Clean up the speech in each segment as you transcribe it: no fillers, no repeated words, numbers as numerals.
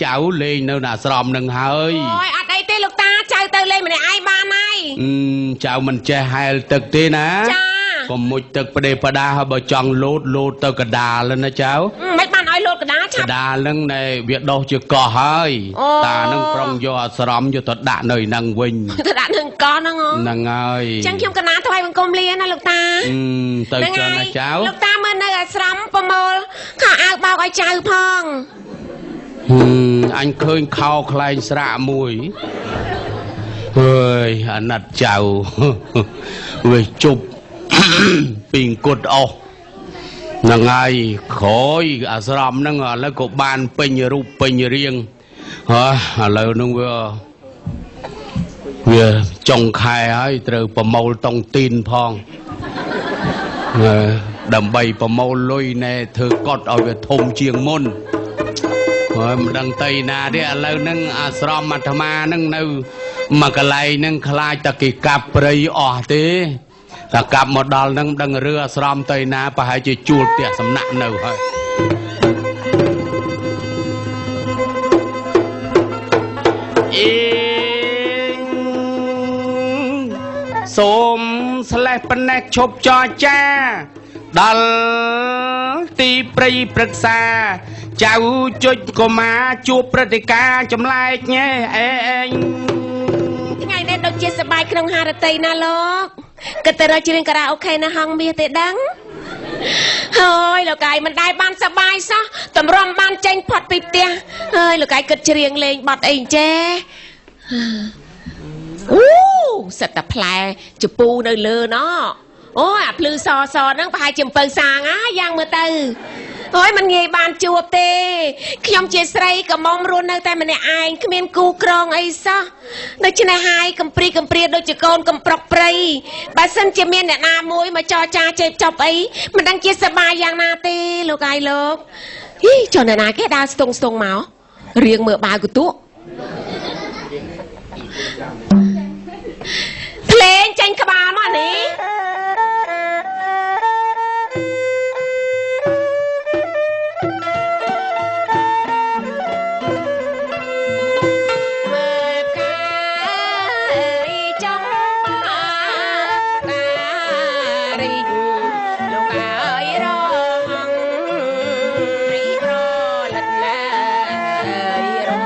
ចៅលេងនៅអាស្រមនឹងហើយ អូយអត់អីទេលោកតាចៅទៅលេងម្នាក់ឯងបានហើយ ចៅមិនចេះហែលទឹកទេណា ចា កុំមុជទឹកផ្ដេសផ្ដាហើយបើចង់លោតលោតទៅកដាលណាចៅ មិនបានឲ្យលោតកដាល ក ឆាប់ ដាលហ្នឹងណែវាដោះជាកោះហើយ អូ តានឹងប្រុងយកអាស្រមយកទៅដាក់នៅហ្នឹងវិញ ទៅដាក់នឹងកោះហ្នឹងហ៎ ហ្នឹងហើយ ចឹងខ្ញុំកណាថ្វាយបង្គំលាណាលោកតា ទៅចឹងណាចៅ លោកតាមើលនៅអាស្រមប្រមូលខោអាវបោកឲ្យចៅផង អញឃើញខោខ្លែងស្រាក់មួយហើយអាណិតចៅវាជប់ ពីអង្គត់អស់ហ្នឹងហើយក្រោយអាស្រមហ្នឹងឥឡូវក៏បានពេញរូបពេញរាងហើយឥឡូវហ្នឹងវាចុងខែហើយត្រូវប្រមូលតុងទីនផងអឺដើម្បីប្រមូលលុយណែធ្វើកត់ឲ្យវាធំជាងមុនហើយមិនដឹងទៅណាទេឥឡូវហ្នឹងអាស្រមអាត្មាហ្នឹងនៅមួយកន្លែងហ្នឹងខ្លាចតែគេកាប់ព្រៃអស់ទេតែកាប់មកដល់ហ្នឹងមិនដឹងរឿអាស្រមទៅណាប្រហែលជាជួលផ្ទះសំណាក់នៅហើយអេងសូមស្លេះប៉ុណ្ណេះឈប់ចរចាដល់ទីព្រៃព្រឹក្សាចៅចុចកុមារជួបព្រឹត្តិការណ៍ចម្លែកញ៉េអេអេង ថ្ងៃនេះដូចជាសប្បាយក្នុងហារតីណាលោកគិតទៅរកច្រៀងការ៉ាអូខេនៅហងមាសទេដឹងហើយលោកកាយមិនដែលបានសប្បាយសោះតម្រាំបានចេញផុតពីផ្ទះហើយលោកកាយគិតច្រៀងលេងបត់អីអញ្ចេះអូសិតតែផ្លែជពូនៅលើណោះអូយអាភ្លឺសសហ្នឹងប្រហែលជាអំពៅសាងណាយ៉ាងមើលទៅអូយមិនងាយបានជួបទេខ្ញុំជាស្រីក៏មុំរស់នៅតែម្នាក់ឯងគ្មានគូក្រងអីសោះដូច្នេះហើយកំព្រីកំព្រាដូចជាកូនកំប្រុកព្រៃបើសិនជាមានអ្នកណាមួយមកចរចាជេបចប់អីមិនដឹងជាសប្បាយយ៉ាងណាទេលោកអាយលោកហីចុះអ្នកណាគេដើរស្ទងស្ទងមករៀងមើលបាវកន្ទក់ភ្លេងចេញក្បាលមកនេះមើលកាយចង់តារីកលោកអើយរហងរីប្រលិតណាយរំ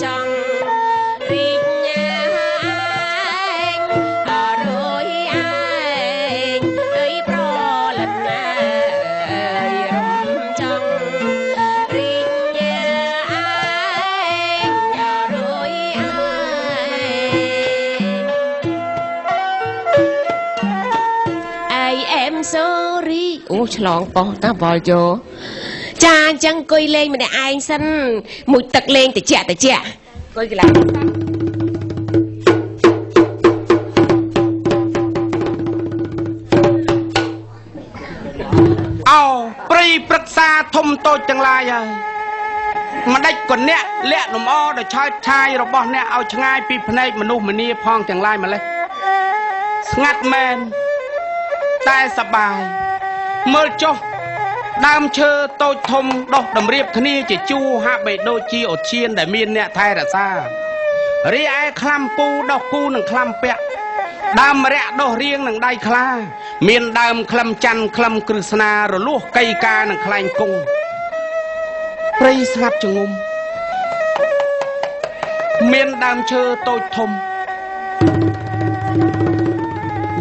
ចង់រីកញ៉ែងអរយឯងអើយប្រលិតណាយរំចង់រីកញ៉ែងអរយឯង I am sorry អូឆ្លងប៉ោះតាបលយោចាអញ្ចឹងអង្គុយលេងម្នាក់ឯងសិនមួយទឹកលេងតិចតិចអង្គុយកន្លែងសិន អោព្រៃព្រឹក្សាធំតូចទាំងឡាយហើយម្ដេចក៏អ្នកលាក់លំអដ៏ឆើតឆាយរបស់អ្នកឲ្យឆ្ងាយពីភ្នែកមនុស្សម្នាផងទាំងឡាយម្លេះស្ងាត់មែនតែសប្បាយមើលចុះដើមឈើតូចធំដុះតម្រៀបគ្នាជាជួរហាក់បីដូចជាឧទ្យានដែលមានអ្នកថែរក្សារីឯក្លាំពូដុះគូនឹងក្លាំពាក់ដើមម្រៈដុះរៀងនឹងដៃខ្លាមានដើមក្លឹមច័ន្ទក្លឹមគ្រឹស្នារលួសកៃកានឹងខ្លែងគង់ព្រៃស្ងាត់ចងំមានដើមឈើតូចធំ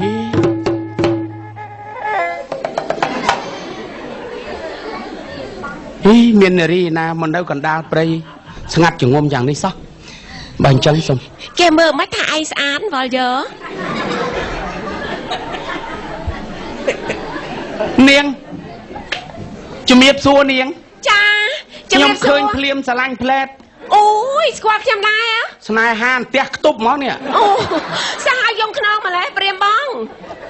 យីហីមាននារីណាមកនៅកណ្ដាលព្រៃស្ងាត់ចងំយ៉ាងនេះសោះបើអញ្ចឹងសូម គេមើលមិនថាឯងស្អាតបលយោ នាងជំរាបសួរនាង ចា ខ្ញុំ ជំរាបសួរ ឃើញភ្លាមស្រឡាញ់ផ្លែត អូយស្គាល់ខ្ញុំដែរហ៎ ស្នេហាអន្ទះខ្ទប់ហ្មងនេះ អូសាហាវយំខ្នងម្លេះព្រាមបង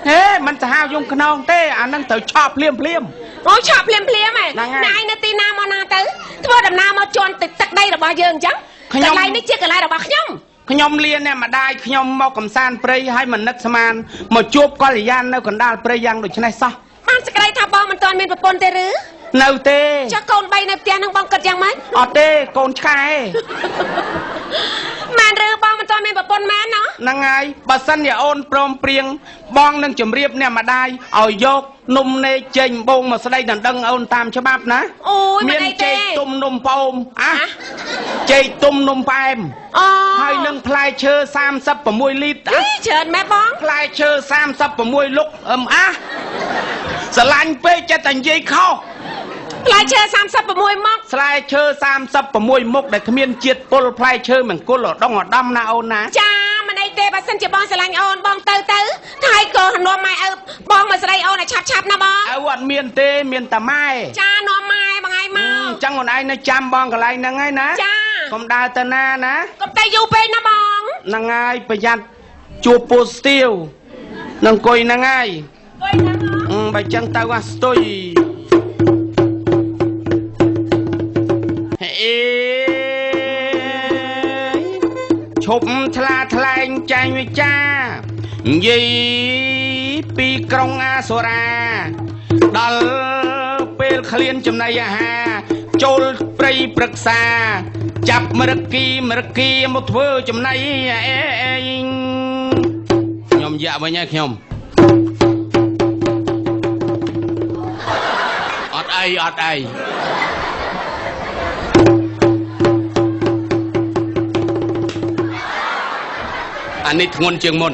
ហេមិនសាហាវយំខ្នងទេអានឹងត្រូវឆក់ភ្លាមភ្លាម អូឆក់ភ្លាមភ្លាមហ៎ ហ្នឹងហើយ ណែឯងនៅទីណាមកណាទៅធ្វើដំណើរមកជន់ទឹកទឹកដីរបស់យើងអញ្ចឹង ខ្ញុំ កន្លែងនេះជាកន្លែងរបស់ខ្ញុំ ខ្ញុំលាអ្នកម្ដាយខ្ញុំមកកំសាន្តព្រៃហើយមិននឹកស្មានមកជួបកល្យាននៅកណ្ដាលព្រៃយ៉ាងដូចនេះសោះ បានសេចក្តីថាបងមិនទាន់មានប្រពន្ធទេឬ នៅទេ ចុះកូន3នៅផ្ទះនឹងបងគិតយ៉ាងម៉េច អត់ទេកូនឆ្កែ មែនឬបងមិនទាន់មានប្រពន្ធមែនណោះ ហ្នឹងហើយបើសិនជាអូនព្រមព្រៀងបងនឹងជម្រាបអ្នកម្ដាយឲ្យយកនំនេចេញបងមកស្ដីដណ្ដឹងអូនតាមច្បាប់ណា អូយ មានចេកទុំនំផ្អូមអាចេកទុំនំផ្អែម អូ ហើយនឹងផ្លែឈើ36លីត្រ ច្រើនមែនបង ផ្លែឈើ36លុកអឹមអាស្រឡាញ់ពេកចិត្តតែនិយាយខុស ផ្លែឈើ36មុខ ផ្លែឈើ36មុខដែលគ្មានជាតិពុលផ្លែឈើមង្គលឧដុង្គឧត្តមណាអូនណា ចាមិនអីទេបើសិនជាបងស្រឡាញ់អូនបងទៅទៅថៃក៏នាំម៉ែឪបងមកស្រីអូនឲ្យឆាប់ឆាប់ណាបង ឪអត់មានទេមានតែម៉ែ ចានាំម៉ែបងឯងមក អញ្ចឹងអូនឯងនៅចាំបងកន្លែងហ្នឹងហើយណា ចា កុំដើរទៅណាណា កុំទៅយូរពេកណាបង ហ្នឹងហើយប្រយ័ត្នជួបពូស្ទាវនឹងអង្គុយហ្នឹងហើយ អង្គុយហ្នឹង បើចឹងទៅអាស្ទុយអេឈប់ថ្លាថ្លែងចែងវិចានិយាយពីក្រុងអាសូរាដល់ពេលឃ្លានចំណីអាហារចូលព្រៃព្រឹក្សាចាប់មរគីមរគីមកធ្វើចំណីអេខ្ញុំយ៉ាក់វិញហើយខ្ញុំអត់អីអត់អីអានេះធ្ងន់ជាងមុន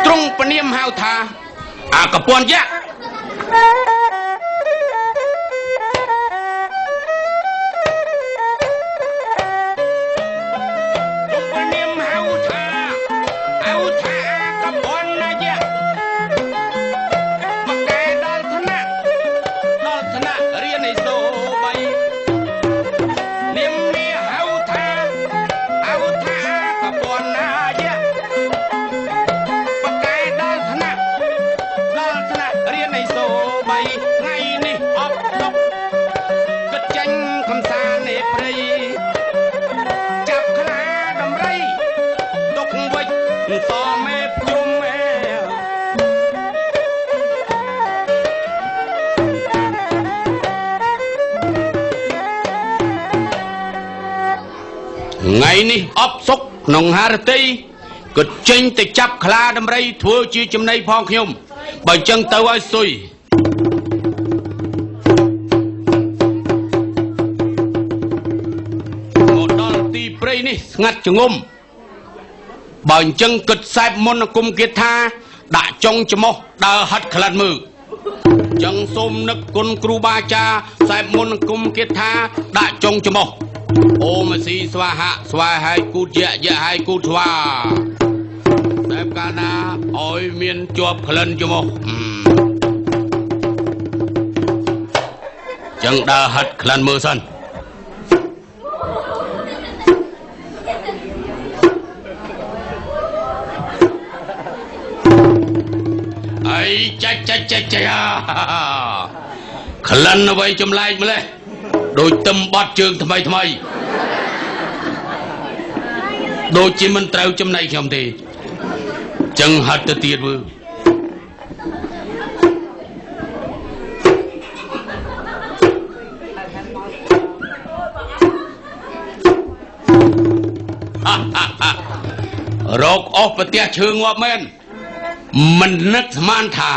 ទ្រង់ពនាមហៅថាអាកពន្ធយៈពនាមហៅថាហៅថាអាកពន្ធយៈមកកែដល់ថ្នាក់ដល់ថ្នាក់រៀនឯសូបីនាមមាហៅថាហៅថាអាកពន្ធយៈបកែដល់ថ្នាក់ដល់ថ្នាក់រៀនឯសូបីថ្ងៃនេះអបដុកគិតចាញ់កំសាន្តនៃព្រៃចាប់ខ្លាដំរីទុកវិចសមេភ្ជុំអេថ្ងៃនេះអបសុកក្នុងហារតីគិតចេញទៅចាប់ខ្លាដំរីធ្វើជាចំណីផងខ្ញុំបើចឹងទៅឲ្យសុយមកដល់ទីព្រៃនេះស្ងាត់ចងំបើអញ្ចឹងគិតសែបមន្តអាគមគាថាដាក់ចុងច្មោះដើរហិតក្លិនមើលចឹងសូមនឹកគុណគ្រូបាចារ្យសែបមន្តអាគមគាថាដាក់ចុងច្មោះអូមស៊ីស្វាហៈស្វាហើយគូតយៈយៈហើយគូតស្វាតែកាលណាឲ្យមានជាប់ក្លិនច្មោះចឹងដើរហិតក្លិនមើលសិនអីចាច់ចាច់ចាច់ចាច់ក្លិនអ្វីចម្លែកម្លេះដូចទឹមបត់ជើងថ្មីថ្មីដូចជាមិនត្រូវចំណៃខ្ញុំទេចឹងហត់ទៅទៀតមើលរកអស់ប្រទះឈើងាប់មែនមិននឹកស្មានថា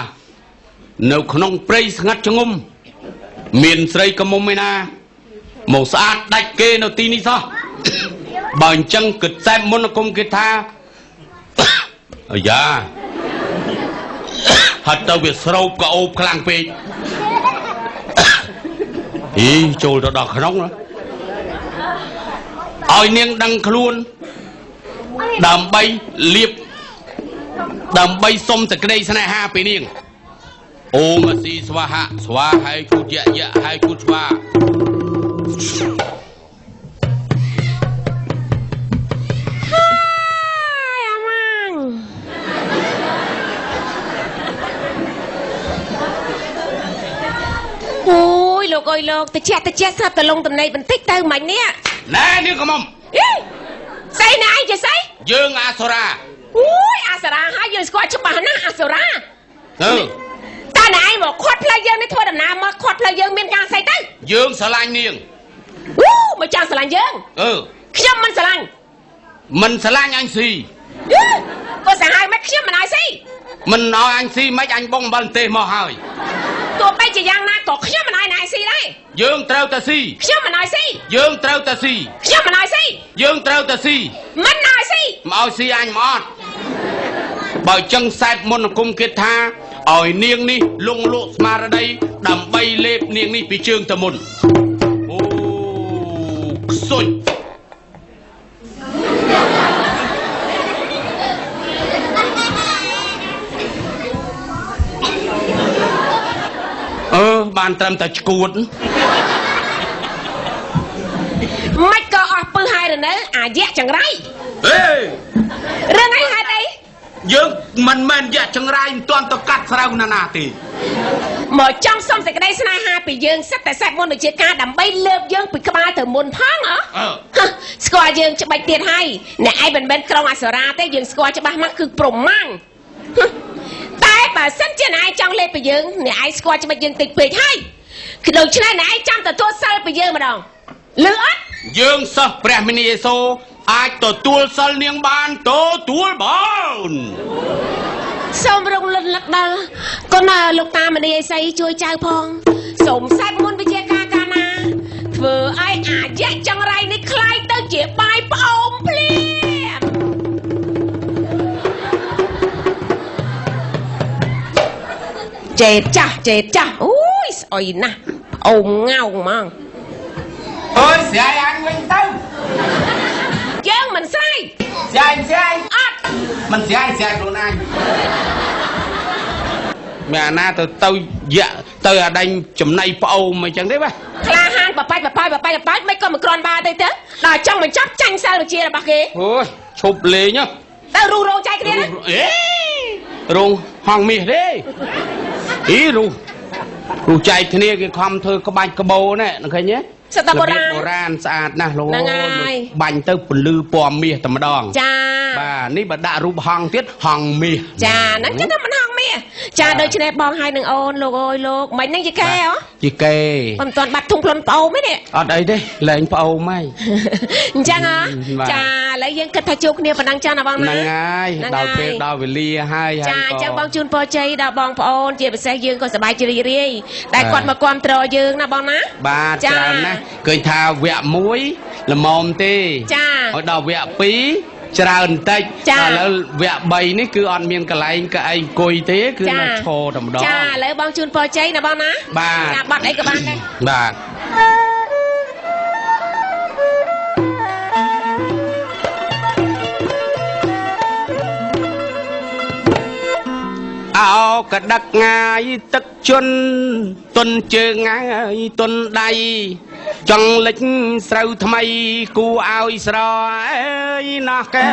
នៅក្នុងព្រៃស្ងាត់ចងំមានស្រីកមុំឯណាមកស្អាតដាច់គេនៅទីនេះសោះបើអញ្ចឹងគិតសែបមុនគុំគេថាអាយ៉ាហត់ទៅវាស្រូបក៏អូបខ្លាំងពេកអីចូលទៅដល់ក្នុងឲ្យនាងដឹងខ្លួនដើម្បីលៀបដើម្បីសុំសេចក្តីស្នេហាពីនាងអូមស៊ីស្វាហៈស្វាហើយគូតយៈយៈហើយគូតស្វា ហើយអាម៉ាញអូយលោកអើយលោកតិចតិចស្រាប់តែលងតំណែងបន្តិចទៅមិញនេះ ណែនេះកំមុំ អីស្អីណែឯងជាស្អី យើងអាសូរា អូយអសរាហើយយើងស្គាល់ច្បាស់ណាស់អសរា អឺ តើអ្នកឯងមកខាត់ផ្លូវយើងនេះធ្វើដំណើរមកខាត់ផ្លូវយើងមានការស្អីទៅ យើងស្រឡាញ់នាង អូមកចង់ស្រឡាញ់យើង អឺ ខ្ញុំមិនស្រឡាញ់ មិនស្រឡាញ់អញស៊ី ក៏សាហាវមិនខ្ញុំមិនឲ្យស៊ី មិនឲ្យអញស៊ីមិនអញបងអំបិលទេមកហើយ ទោះបីជាយ៉ាងណាក៏ខ្ញុំមិនឲ្យអ្នកឯងស៊ីដែរ យើងត្រូវតែស៊ី ខ្ញុំមិនឲ្យស៊ី យើងត្រូវតែស៊ី ខ្ញុំមិនឲ្យស៊ី យើងត្រូវតែស៊ី មិនឲ្យស៊ី មកឲ្យស៊ីអញមកអត់បើចឹងសែបមុនអង្គមគេថាឲ្យនាងនេះលងលក់ស្មារតីដើម្បីលេបនាងនេះពីជើងទៅមុនអូខ្សុញអឺបានត្រឹមតែឈួត មិនក៏អស់ពឹសហើយនៅអាយៈចង្រៃ ហេ រឿងអីហេតុអី យើងមិនមែនយៈចង្រៃមិនទាន់ទៅកាត់ស្រូវណាណាទេ មកចង់សុំសេចក្តីស្នេហាពីយើងសិតតែសេពមុនវិជាការដើម្បីលើកយើងពីក្បាលទៅមុនផងហ៎ស្គាល់យើងច្បាច់ទៀតហើយអ្នកឯងមិនមែនក្រុងអសុរាទេយើងស្គាល់ច្បាស់មកគឺប្រមាំងតែបើសិនជាអ្នកឯងចង់លេបពីយើងអ្នកឯងស្គាល់ច្បាច់យើងតិចពេកហើយគឺដូច្នេះអ្នកឯងចាំទទួលសិលពីយើងម្ដងលឺអត់ យើងសិស្សព្រះមុនីអេសូអាចទទួលសិលនាងបានទទួលបាន សូមរងលិនលឹកដល់កូនលោកតាមនីអេសីជួយចៅផងសូមសេពមុនវិជាការកាលណាធ្វើឲ្យអាយៈចង្រៃនេះคล้ายទៅជាបាយផ្អូមភ្លាមចេតចាស់ចេតចាស់អូយស្អុយណាស់ផ្អូមងោងហ្មង អើយស្រាយអញវិញទៅ យើងមិនស្រាយ ស្រាយស្រាយ អត់ មិនស្រាយស្រាយខ្លួនឯងមានអាណាទៅទៅយៈទៅអាដេញចំណៃផ្អូមអីចឹងទេបាទ ក្លាហានបបាច់បបាច់បបាច់បបាច់មិនក៏មិនក្រាន់បាទេទៅដល់ចង់បញ្ចប់ចាញ់សិលវិជារបស់គេ អូយឈប់លេង ទៅរុះរោងចៃគ្នាណា អេរោងហងមាសទេអីរុះរុះចែកគ្នាគេខំធ្វើក្បាច់ក្បោណែនឹងឃើញទេ សិតតែបុរាណ បុរាណស្អាតណាស់លោក ហ្នឹងហើយ បាញ់ទៅពន្លឺពណ៌មាសតែម្ដង ចា បាទនេះបើដាក់រូបហងទៀតហងមាស ចាហ្នឹងចឹងតែមិនហងមាសចាដូច្នេះបងហើយនឹងអូនលោកអើយលោកមិនហ្នឹងជាកែហ៎ ជាកែ មិនទាន់បាត់ធុងខ្លួនប្អូមទេនេះ អត់អីទេលែងប្អូមហើយ អញ្ចឹងហ៎ បាទ ចាឥឡូវយើងគិតថាជួបគ្នាប៉ុណ្ណឹងចាណាបងណា ហ្នឹងហើយ ហ្នឹង ដល់ពេល ហើយ ដល់វេលាហើយហើយ ចា ក៏ អញ្ចឹងបងជូនពរជ័យដល់បងប្អូនជាពិសេសយើងក៏សប្បាយរីករាយតែ បាទ គាត់មកគាំទ្រយើងណាបងណា បាទ ចា ច្រើនណាស់ឃើញថាវគ្គ1ល្មមទេ ចា ឲ្យដល់វគ្គ2ច្រើនបន្តិច ចា ដល់ឥឡូវវគ្គ3នេះគឺអត់មានកន្លែងកៅអីអង្គុយទេគឺ ចា នៅឈរតែម្ដង ចាឥឡូវបងជូនពរជ័យណាបងណា បាទ ចាបាត់អីក៏បានដែរ បាទអោកដឹកងាយទឹកជន់ទុនជើងងាយទុនដៃចង់លិចស្រូវថ្មីគូឲ្យស្រអើយណោះកែ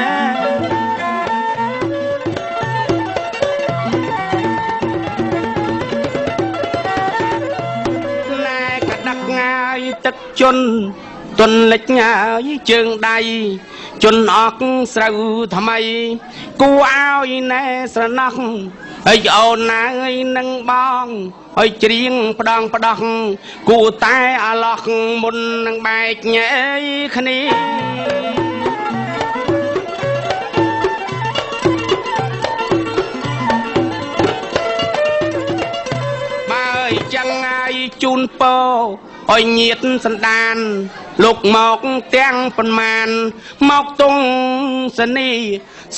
ណែកដឹកងាយទឹកជន់ទុនលិចងាយជើងដៃជន់អកស្រូវថ្មីគូឲ្យណែស្រណោះហើយអូនណាយនឹងបងហើយច្រៀងផ្ដងផ្ដោះគូតែអាឡោះមុននឹងបែកញែគ្នាបើអញ្ចឹងហើយជូនពរឲ្យញាតសន្តាន លោកមកទាំងប៉ុន្មានមកទងសនី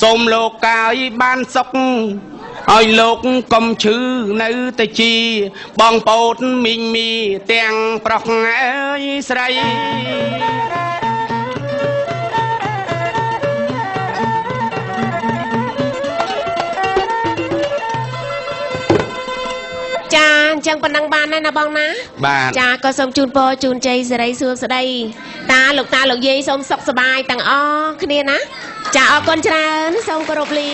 សូមលោកកាយបានសុខឲ្យលោកកុំឈឺនៅតែជាបងប្អូនមីងមីទាំងប្រុសអើយស្រី ចាអញ្ចឹងប៉ុណ្ណឹងបានហើយណាបងណា បាទ ចាក៏សូមជូនពរជូនជ័យសិរីសួស្តីតាលោកតាលោកយាយសូមសុខសប្បាយទាំងអស់គ្នាណាចាអរគុណច្រើនសូមគោរពលា